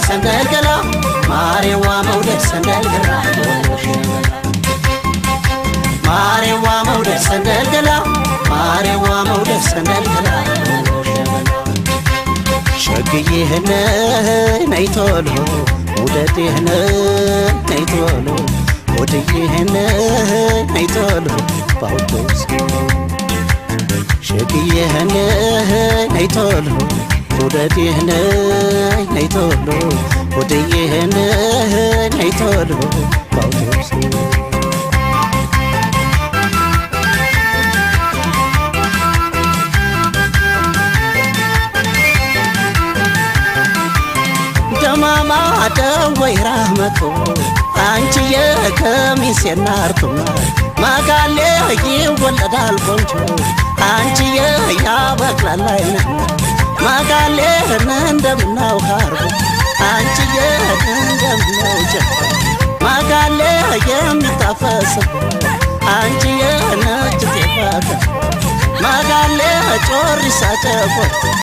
ሰንደል ገላ፣ ማሬዋ መውደድ ሰንደል ገላ፣ ማሬዋ መውደድ ሰንደል ገላ፣ ማሬዋ መውደድ ሰንደል ገላ። ሸግዬህን ነይ ቶሎ፣ መውደዴህን ነይ ቶሎ፣ ወድዬህን ነይ ቶሎ ባውቶስ። ሸግዬህን ነይ ቶሎ፣ መውደዴህን ነይ ቶሎ፣ ወድዬህን ነይ ቶሎ ባውቶስ። ደማማ ደወይ ራህመቶ አንቺዬ ከሚሴና አርቱማ መካሌ ይወለዳል ቆንጆ አንቺዬ ያበቅላል አይነና መካሌ እንደምነው ካርቦ አንቺዬ እንደምነው ጀባ መካሌ የሚታፈስበት አንቺዬ ነጭ ጤፋ መካሌ ጮሪሳ ጨቆርት።